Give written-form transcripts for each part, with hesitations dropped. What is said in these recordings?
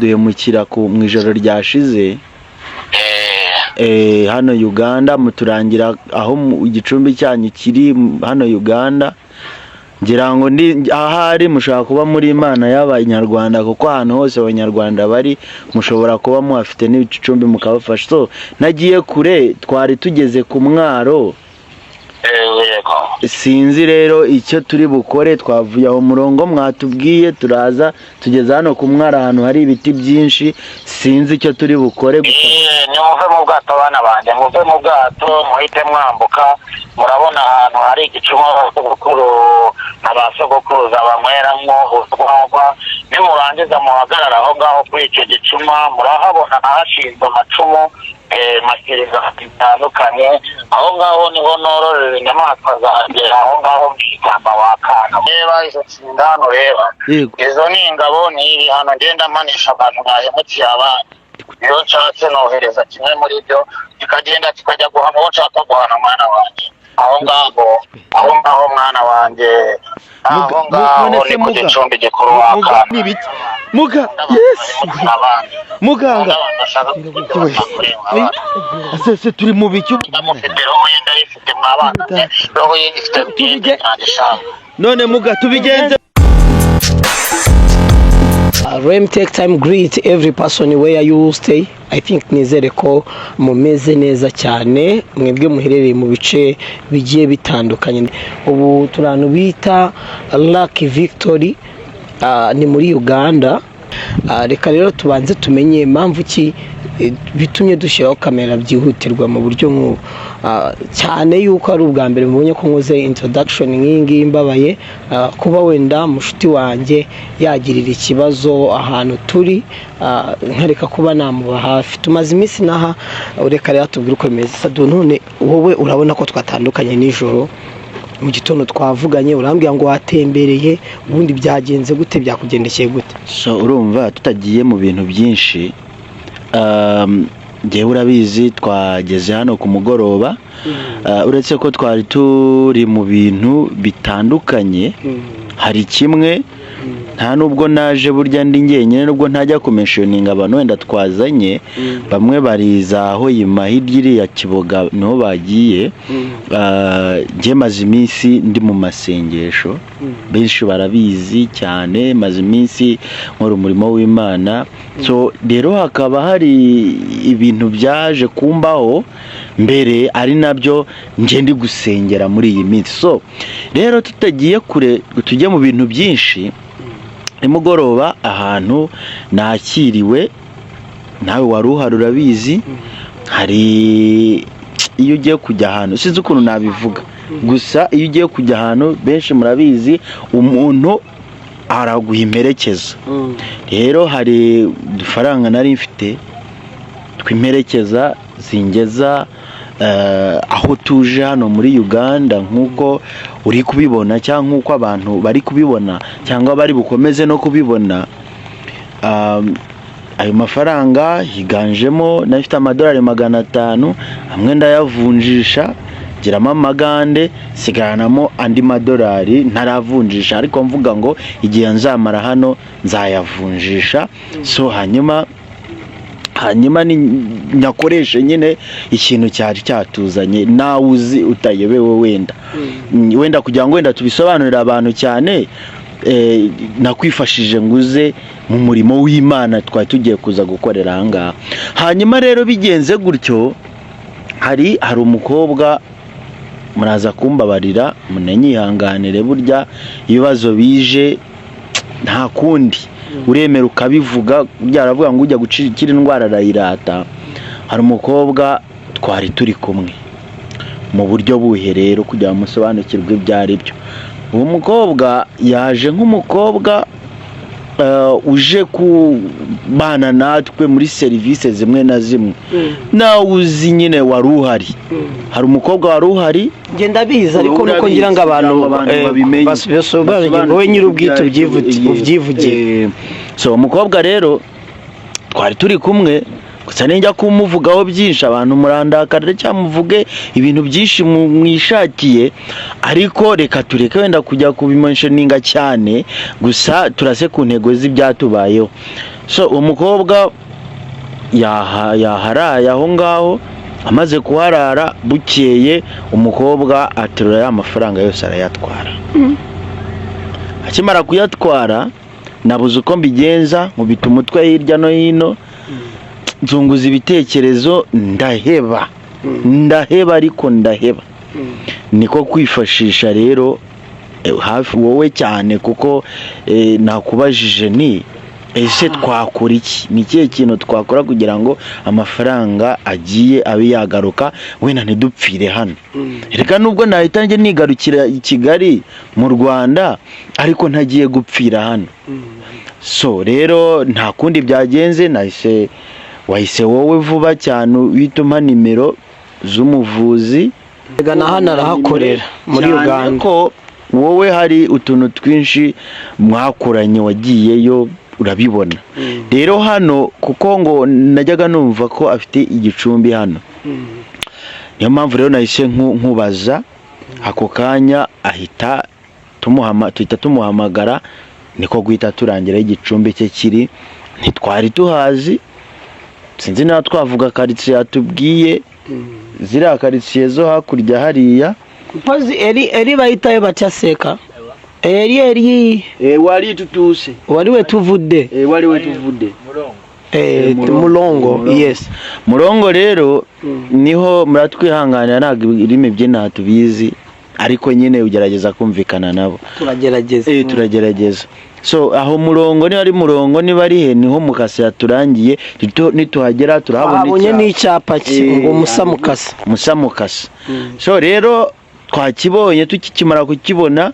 Duhemukira mu ijoro ryashize. Hano Uganda muturangira aho igicumbi cyanyu kiri hano Uganda. Ngira ngo ndi ahari mushobora kuba muri Imana y'Abanyarwanda, kuko ahantu hose Abanyarwanda bari mushobora kuba muhafite n'ibicumbi mukabafasha. So nagiye kure, twari tugeze ku mwaro. Yego. Sinzi rero icyo turi bukore. Twavuye aho murongo mwatubwiye, turaza tugeze hano ku mwaro ahantu hari ibiti byinshi. Sinzi icyo turi bukore gusa. Nimuve mu bwato, bana banjye, muve mu bwato, muhite mwambuka. Murabona ahantu hari igicuma ba sogokuru na ba sogokuruza banyweramo urwagwa. Nimurangiza muhagarara aho ngaho kuri icyo gicuma. Murahabona ahashinzwe amacumu, masiriza bitandukanye. Aho ngaho niho nororera inyamaswa zanjye, aho ngaho mu ishyamba wakana. Reba izo nshinga hano, reba. Izo ni ingabo, ni ibihano ngenda mpanisha abantu bahemukiye abandi. Iyo nshatse nohereza kimwe muri byo kikagenda kikajya guhana uwo nshaka guhana. Mwana wanjye, aho ngaho, aho ngaho, mwana wanjye, aho ngaho None se ni ku muga gicumbi gikuru muga wakana. Ni ibiki muga? Abantu Yes. bahemukira abandi. Muganga. Abantu bashaka kugira batakureba abana. Se turi mu biki? Ndamufite, roho ye ndayifite mwabana mwe, roho ye ifite Tubige cyane sha. None muga, tubigenze? Let me take time greet every person where you stay. I think nizere ko mumeze neza cyane, mwebwe muherereye mu bice bigiye bitandukanye. Ubu turi ahantu bita Lake Victory, ni muri Uganda. Reka rero tubanze tumenye impamvu ki bitumye dushyiraho kamera byihutirwa mu buryo nk'ubu. Cyane yuko ari ubwa mbere mubonye ko nkoze introduction nk'iyi ngiyi mbabaye, kuba wenda mushuti wanjye yagirira ikibazo ahantu turi, nkareka kuba namuba hafi. Tumaze iminsi naha. Reka rero tubwire uko bimeze. Sadu, none wowe urabona ko twatandukanye nijoro, mu gitondo twavuganye urambwira ngo watembereye. Ubundi byagenze gute? Byakugendekeye gute? So urumva, tutagiye mu bintu byinshi, njyewe urabizi twageze hano ku mugoroba. Uretse ko twari turi mu bintu bitandukanye, hari kimwe nta nubwo naje burya ndi njyenyine, nubwo ntajya kumentioninga abantu wenda twazanye. Bamwe bariza aho yima hirya iriya Kiboga niho bagiye. Njye maze iminsi ndi mu masengesho, benshi barabizi cyane, maze iminsi nkora umurimo w'Imana. So rero hakaba hari ibintu byaje kumbaho mbere, ari nabyo njye ndi gusengera muri iyi minsi. So rero tutagiye kure, tujye mu bintu byinshi, nimugoroba ahantu nakiriwe nawe wari uhari urabizi. Hari iyo ugiye kujya ahantu, sinzi ukuntu nabivuga, gusa iyo ugiye kujya ahantu, benshi murabizi, umuntu araguha imperekeza. Rero hari udufaranga nari mfite tw'imperekeza zingeza aho tuje hano muri Uganda, nk'uko uri kubibona cyangwa nk'uko abantu bari kubibona cyangwa bari bukomeze no kubibona. Ayo mafaranga higanjemo nafite amadolari 500, amwe ndayavunjisha ngiramo amagande, nsigaranamo andi madolari ntaravunjisha, ariko mvuga ngo igihe nzamara hano nzayavunjisha. So hanyuma ni nyakoreshe nyine ikintu cyari cyatuzanye, nawe uzi utayobewe. Wenda wenda kugira ngo wenda tubisobanurire abantu cyane, nakwifashije nguze mu murimo w'Imana twari tugiye kuza gukorera aha ngaha. Hanyuma rero bigenze gutyo, hari umukobwa, muraza kumbabarira munanyihanganire, burya ibibazo bije nta kundi uremera ukabivuga. Burya aravuga ngo ujya gukira indwara arayirata. Hari umukobwa twari turi kumwe mu buryo buhe rero, kugira ngo musobanukirwe ibyo ari byo. Uwo mukobwa yaje nk'umukobwa uje kubana natwe muri serivisi zimwe na zimwe. Nawe uzi nyine wari uhari, hari umukobwa wari uhari. Njye ndabizi, ariko nuko ngira ngo abantu kugira ngo abantu babimenye. Basobanukirwe, wowe nyir'ubwite ubyivugire. So umukobwa rero twari turi kumwe ku Gusa ninjya kumuvugaho byinshi, abantu murandakarira cyangwa muvuge ibintu byinshi mwishakiye, ariko reka tureke wenda kujya kubimentioninga cyane, gusa turase ku ntego z'ibyatubayeho. So uwo mukobwa yaharaye aho ngaho. Amaze kuharara, bukeye umukobwa aterura ya mafaranga yose arayatwara. Akimara kuyatwara, nabuze uko mbigenza, nkubita umutwe hirya no hino, nzunguza ibitekerezo, ndaheba, ndaheba, ariko ndaheba. Niko kwifashisha rero hafi wowe cyane, kuko nakubajije ni ese twakora iki, ni ikihe kintu twakora kugira ngo amafaranga agiye abe yagaruka, wenda ntidupfire hano. Reka nubwo nahita njye nigarukira i Kigali mu Rwanda, ariko ntagiye gupfira hano. So rero nta kundi byagenze, nahise wahise wowe vuba cyane uhita umpa nimero z'umuvuzi. Rega na hano arahakorera muri Cyane Uganda. ko wowe hari utuntu twinshi mwakoranye, wagiyeyo urabibona. Rero hano, kuko ngo najyaga numva ko afite igicumbi hano, niyo mpamvu rero nahise nkubaza ako kanya, ahita tuhita tumuhamagara, niko guhita turangira aho igicumbi cye kiri. Ntitwari tuhazi, sinzi niba twavuga karitsiye yatubwiye, ziriya karitsiye zo hakurya hariya. Mpozi eri bayitayo batya seeka eri Wali tutuuse. Wali wetuvudde. Wali wetuvudde. Mulongo. Mulongo. Mulongo. Yes. Murongo rero niho. Muratwihanganira, ntabwo irimi by'inaha tubizi, ariko nyine ugerageza kumvikana nabo. Turagerageza. Turagerageza. So aho Murongo, niba ari Murongo, niba ari he, niho Mukasa yaturangiye. Nituhagera turahabona. Twabonye icyapa. N'icyapa cye ngo Musa Mukasa. Musa Mukasa. So rero twakibonye, tukikimara kukibona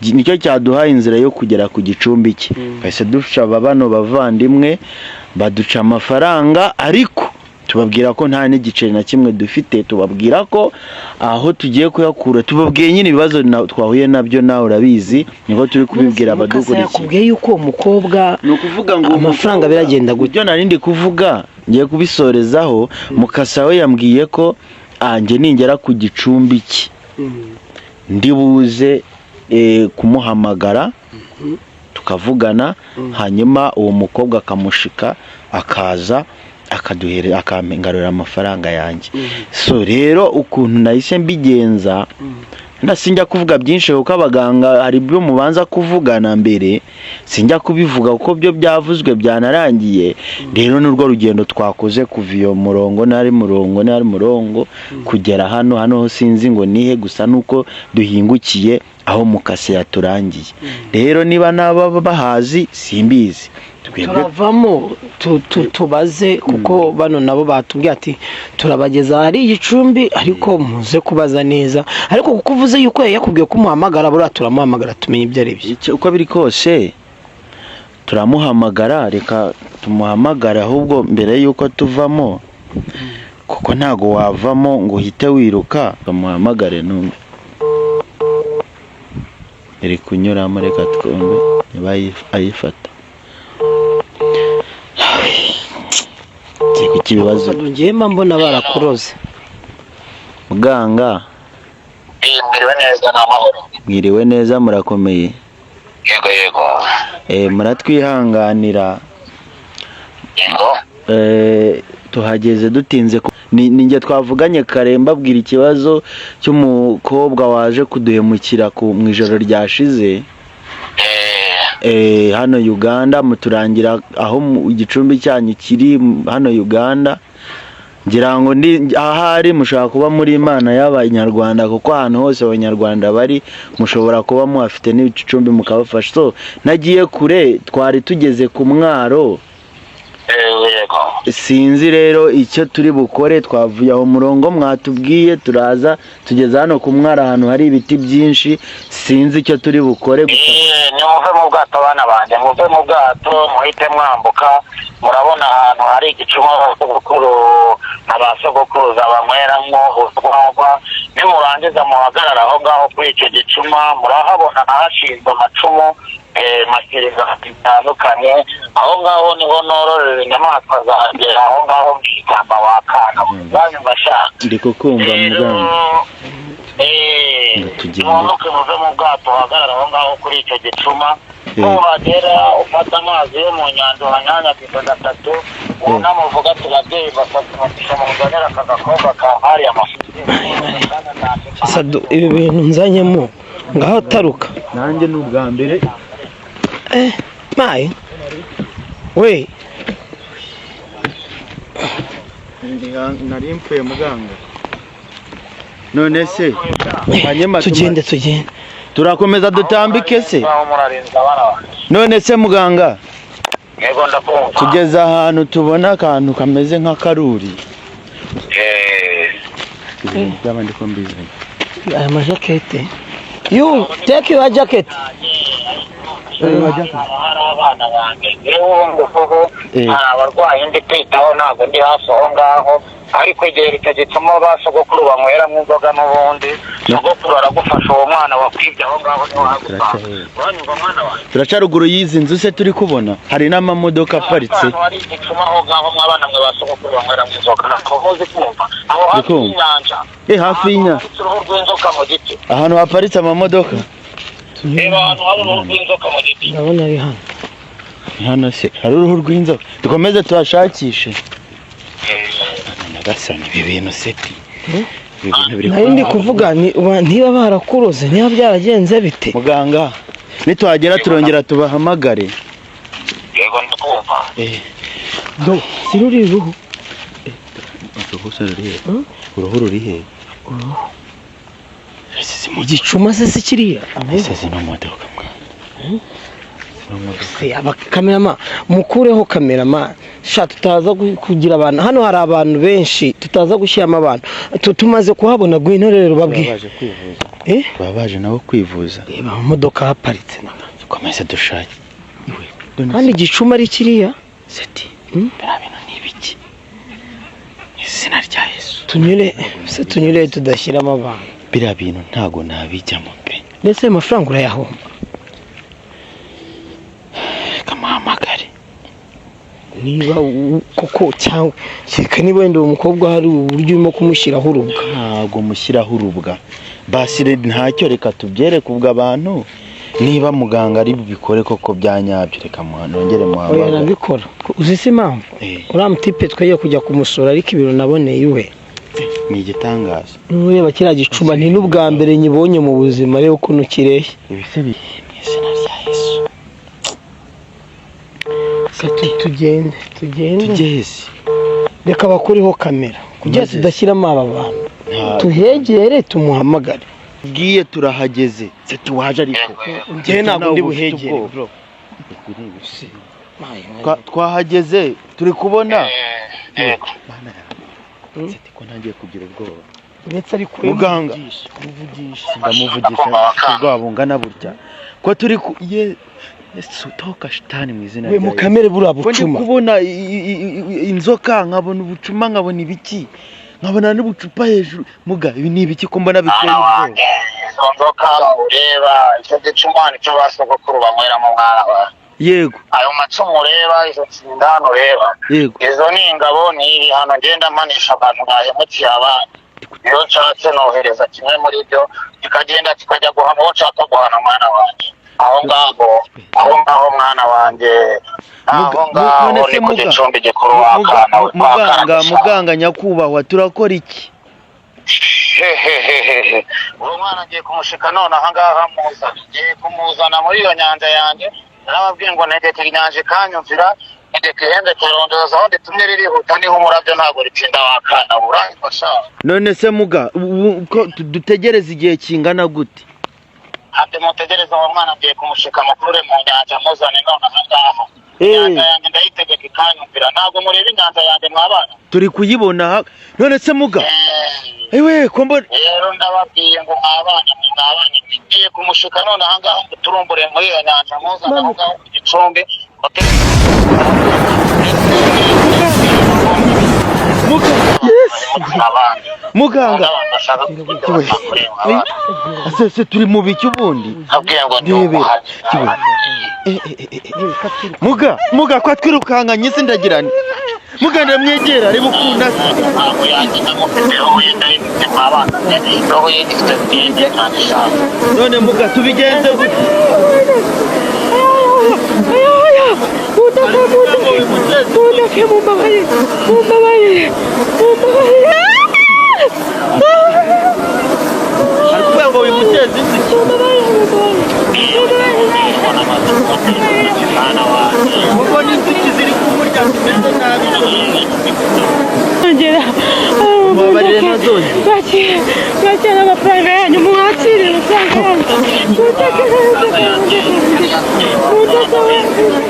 nicyo cyaduhaye inzira yo kugera ku gicumbi cye. Twahise dushaba bano bavandimwe, baduca amafaranga, ariko tubabwira ko nta n'igiceri na kimwe dufite, tubabwira ko aho tugiye kuyakura, tubabwiye nyine ibibazo twahuye nabyo, nawe urabizi, niko turi kubibwira Mukasa abadukurikiye. yakubwiye yuko uwo mukobwa Ni ukuvuga ngo amafaranga biragenda gute? Ibyo nari ndi kuvuga ngiye kubisorezaho. Mukasa we yambwiye ko njye ningera ku gicumbi cye ndi buze kumuhamagara tukavugana, hanyuma uwo mukobwa akamushika akaza akaduhere akampengarurira amafaranga yanjye. So rero ukuntu nahise mbigenza, sinjya kuvuga byinshi kuko abaganga hari ibyo mubanza kuvugana mbere, sinjya kubivuga kuko byo byavuzwe byanarangiye. Rero nurwo rugendo twakoze kuva iyo Murongo, n'ari Murongo, n'ari Murongo, kugera hano. Hano ho sinzi ngo nihe, gusa nuko duhingukiye aho Mukase yaturangiye. Rero niba naba bahazi simbizi, twebwe Turavamo tubaze, kuko bano nabo batubwiye ati turabageza ahari igicumbi, ariko muze kubaza neza. Ariko kuko uvuze yuko yari yakubwiye ko umuhamagara, buriya turamuhamagara tumenye ibyo ari byo. Uko biri kose turamuhamagara, reka tumuhamagare ahubwo mbere y'uko tuvamo, kuko ntago wavamo ngo uhite wiruka. Bamuhamagare numve iri kunyuramo, reka twumve niba ayifata. Kuki ibibazo? Ngiye mba mbona barakuroze. Muganga. Mwiriwe neza, ni amahoro? Mwiriwe neza, murakomeye? Yego. Muratwihanganira. Yego. Tuhageze dutinze, ni njye twavuganye kare mbabwira ikibazo cy'umukobwa waje kuduhemukira mu ijoro ryashize. Hano Uganda muturangira aho igicumbi cyanyu kiri hano Uganda. Ngira ngo ndi ahari mushobora kuba muri Imana y'Abanyarwanda, kuko ahantu hose Abanyarwanda bari mushobora kuba muhafite n'ibicumbi mukabafasha. So nagiye kure, twari tugeze ku mwaro. Yego. Sinzi rero icyo turi bukore. Twavuye aho Murongo mwatubwiye, turaza tugeze hano ku mwaro ahantu hari ibiti byinshi, sinzi icyo turi bukore gusa. Nimuve mu bwato, abana banjye, muve mu bwato, muhite mwambuka, murabona ahantu hari igicuma sogokuru. nka ba sogokuruza banyweramwo urwagwa. Nimurangiza muhagarara aho ngaho kuri icyo gicuma, murahabona ahashinzwe amacumu, masiriza bitandukanye. Aho ngaho niho nororera inyamaswa zanjye, aho ngaho mu ishyamba, wakana uranyumva sha? Ndi kukumva. Rero Muganga. Ngo tugende. Mumanuke muve mu bwato, uhagarara aho ngaho kuri icyo gicuma. Nuhagera ufata amazi yo mu nyanja, uhanyanyagiza gatatu, wunama uvuga ati: "Babyeyi, basabye umugisha, muzanire aka gakobwa kampariye amafaranga." Sadu, ibi bintu nzanyemo, ngaho taruka. Nanjye ni ubwa mbere. Eh, mayi we! Nari mpfuye, muganga. None se hanyuma Tugende, tugende. Turakomeza dutambike se? Aho murarinze abana banjye. None se muganga, Yego, ndakumva. tugeze ahantu tubona akantu kameze nk'akaruri. Ibintu by'abandi ko mbizanye. Aya majakete, you take your jacket. Hari abana banjye, yewe ubu ngubu hari abarwayi ndi kwitaho, ntabwo ndi hafi aho ngaho, ariko igihe icyo gituma ba sogokuru banyweramo inzoga, n'ubundi sogokuru aragufasha. Uwo mwana wakwibye aho ngaho niho hagusanga, uranyumva mwana wanjye? Turaca ruguru y'izi nzu se turi kubona, hari n'amamodoka aparitse. Ahantu hari igicuma aho ngaho, mwabana mwe, ba sogokuru banyweramo inzoga, ntabwo muzi kumva aho hafi Ndikumva. y'inyanja? Hafi y'inyanja. Ahantu handitse uruhu rw'inzoka mu giti. Ahantu haparitse amamodoka. Reba ahantu hari uruhu rw'inzoka mu giti. Ndabona ari hano. Hano se hari uruhu rw'inzoka? Dukomeze tuhashakishe. Nyagasani, ibi bintu seti, ibi bintu biri Nari ndi kuvuga niba barakuroze, niba byaragenze bite? Muganga, nituhagera turongera tubahamagare. Yego, ndakumva. Do, si ruri ruhu? Uruhu se ruri he? Hmm? Uruhu ruri he? Igicuma se si kiriya? Ese zino modoka, mwana, zino modoka. Se aba cameraman, mukureho cameraman sha, tutaza kugira abantu. Hano hari abantu benshi, tutaza gushyiramo abantu. Tumaze kuhabona, gwino rero babwiye. Baba baje kwivuza. Eh. Baba baje nabo kwivuza. Reba amamodoka ahaparitse. Dukomeze dushake iwe. None Kandi igicuma ari kiriya. Seti, Hmm? biriya bintu ni ibiki? Izina rya Yesu! Tunyure se, tunyure tudashyiramo abantu. Biriya bintu ntago nabijyamo pe. Ndetse ayo mafaranga urayahomba. Reka muhamagare. Niba koko, cyangwa kereka niba wenda uwo mukobwa hari uburyo urimo kumushyiraho urubwa. Ntago mushyiraho urubwa, basi ntacyo, reka tubyereke ubwo abantu niba muganga ari bubikore koko bya nyabyo. Reka nongere Oya. muhamagare. Nabikora, uzi se impamvu? Uriya mutipe twajya kujya kumusura, ariko ibintu naboneye iwe Ni igitangaza. Nureba kiriya gicuma, ni n'ubwa mbere nyibonye mu buzima. Reba ukuntu kireshya. Ibi se mu izina rya Yesu! Tugende, tugende. Tugeze. Reka bakureho kamera kugira Maze- tudashyiramo aba bantu. Nta- Tuhegere tumuhamagare. Bwiye, turahageze se, tuwaje ariko. Njyewe ntabwo ndi Nawe ufite buhegere. ubwoba. Bro. Twahageze, turi kubona. Yego. Mana yanjye, Seti, ko ntangiye kugira ubwoba. Uretse ariko Muganga. muvugisha. Ndamuvugisha ubwoba bungana burya ko turi ku ye? Yesu, toka shitani mu izina We rya mu Yesu. kamere buriya Ko ndi bucuma. kubona inzoka, nkabona ubucuma, nkabona ibiki, nkabona n'ubucupa hejuru. Muga, ibi ni ibiki ko mbona biteye Mwana ubwoba? wanjye, izo nzoka ureba, icyo gicuma nicyo ba sogokuru banyweramo, mwana wawe. Ayo macumu ureba, izo nsindano ureba, izo ni ingabo, ni ibihano ngenda mpanisha abantu bahemukiye abandi. Iyo nshatse nohereza kimwe muri byo, kikagenda kikajya guhana uwo nshaka guhana, mwana wanjye. Aho ngaho, aho ngaho, mwana wanjye, aho ngaho None se ni ku muga- gicumbi gikuru, wakana we. Muganga, muganga nyakubahwa, turakora iki? Hehehehe, uwo mwana ngiye kumushika none aha ngaha, muzana, ngiye kumuzana muri iyo nyanja yanjye. Narababwiye ngo ntegeka inyanja ikanyumvira, ntegeka ihembe ikarondoza, aho nditumye ririhuta, niho umurabyo ntabwo ritinda, wakana urangwa sha. None se muga, ubu ko dutegereze igihe kingana gute? Ati mutegereze, uwo mwana ngiye kumushika mukurure mu nyanja, muzane none aha ngaha. Inyanja yanjye ndayitegeka ikanyumvira. Ntabwo mureba inyanja yanjye, mwabana? Turi kuyibona none se muga, ewe ko mbona Rero ndababwiye ngo mwabana mwe, mwabana, ngiye kumushika none aha ngaha, ngo turumbure muri iyo nyanja, muzane aho ngaho ku gicumbi. Muga. Abandi Muganga. Abantu bashaka kugira batakureba abana. Ese turi mu biki ubundi? Nabwiye ngo ndi Ndebera. umuhanzi. Eh, eh, eh, eh. Muga, muga, ko twirukankanye se ndagirane. Muga, ndamwegera reba ukuntu asa. Ntabwo yanjye ndamufite, roho ye ndayifite abana, roho ye ifite ndende cyane cyane. None muga, tubigenze gute? Mutake, mumbabarire, mumbabarire, mumbabarire. Ari kuvuga ngo wimuteze inzuki. Mwana wanjye. Kuko n'inzuki ziri kumurya zimeze nabi. Ongera. Mubabarire, ntazongere. Bakira amafaranga yanyu, mwakire amafaranga yanyu. Mutake, mutake, mutake, mutake.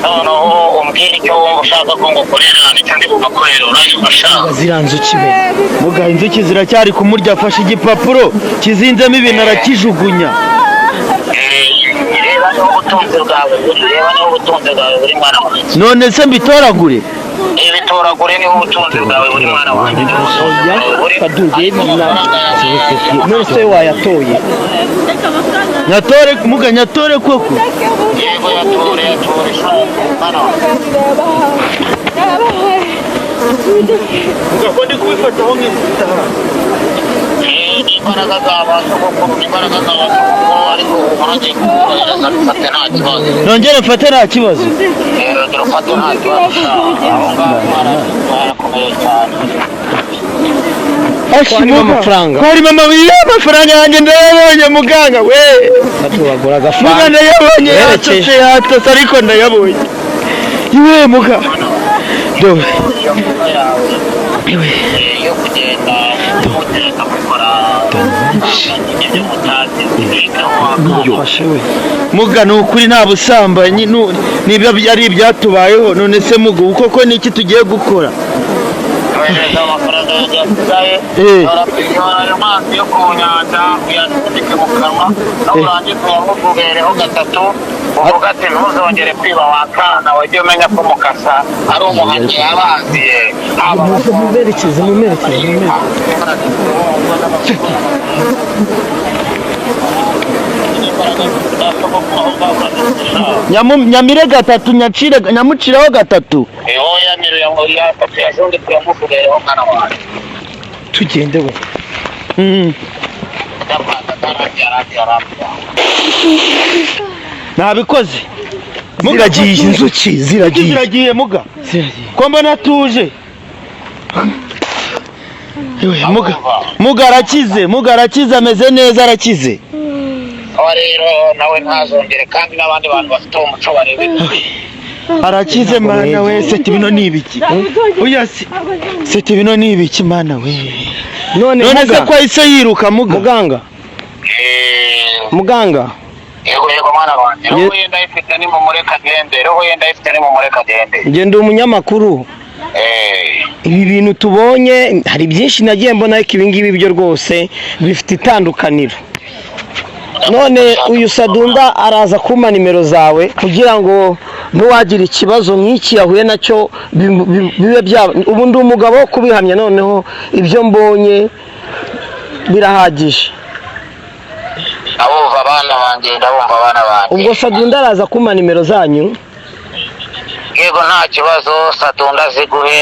Noneho umbwire icyo wumva ushaka ko ngukorera, nicyo ndi bugukorere, uranyumva shaka? Ziriya nzuki be. Muga, inzuki ziracyari kumurya, afashe igipapuro kizinzemo ibintu arakijugunya. Reba niho ubutunzi bwawe buri, reba niho ubutunzi bwawe buri, mwana wanjye. None se mbitoragure? Ibitoragure, niho ubutunzi bwawe buri, mwana wanjye, niho ubutunzi Oya. bwawe buri. Kadunge, none se wayatoye? Nyatore muga, nyatore koko? Yego, yatore, yatore mwana wanjye. Muga, ko ndi kubifataho nk'inzita? Ni imbaraga za ba sogokuru, ni imbaraga za ba sogokuru, ariko ubu kuguhereza, bifate nta kibazo. Nongere mfate nta kibazo? Dore ufate nta kibazo sha. Aho ngaho harakomeye cyane. Ashi. Ko harimo Muga, amafaranga. ko harimo amabuye y'amafaranga yanjye, ndayabonye muganga we. Batoragura Muga, agafaranga. ndayabonye. Yerekeje. Yatose, yatose, ariko ndayabonye iwe muga, dore. Iyo mvugo yawe yo kugenda mugenda mukora ibyo mutazi ubikaho. Afashe we. Muga, ni ukuri nta busambanyi, niba ari ibyatubayeho. None se muga, ubu koko ni iki tugiye gukora? Kohereza amafaranga yanjye yasigaye. Yora ayo mazi yo ku nyanja, uyatundike mu kanwa, nurangiza uyamuvugereho gatatu, uvuga ati: "Ntuzongere kwiba wa kana, wajye umenya ko mukasa ari umuhanzi yabaziye." Haba Mumerekeze, mumerekeze, mumerekeze. Nyamire gatatu, nyacire, nyamucireho gatatu. Oya, yatatu yajundike, uyamuvugereho, mwana wanjye. Tugende we. Ndakwanga, karangiye, arangiye, arangiye. Nabikoze muga. Ziragiye inzuki, ziragiye. Ziragiye muga. Ziragiye. Ko mbona tuje? Ewe, muga, muga arakize, muga arakize, ameze neza, arakize. Aho rero nawe ntazongere, kandi n'abandi bantu bafite uwo muco barebe. Arakize mana we. Seti, bino ni ibiki? Oya seti, bino ni ibiki mana we? None None se muga, ko ahise yiruka muga? Muganga, muganga. Yego, yego, mwana wanjye, roho ye ndayifite, ni mumureka agende, roho ye ndayifite, ni mumureka agende. Njye ndi umunyamakuru. Ibi bintu tubonye, hari byinshi nagiye mbona, ariko ibi ngibi byo rwose bifite itandukaniro. None uyu Sadunda araza kumpa nimero zawe kugira ngo ntiwagira ikibazo nk'iki yahuye nacyo bibe byaba. Ubu ndi umugabo wo kubihamya, noneho ibyo mbonye birahagije. Ndabumva abana banjye, ndabumva abana banjye. Ubwo Sadunda araza kumpa nimero zanyu. Yego, nta kibazo, Sadunda ziguhe.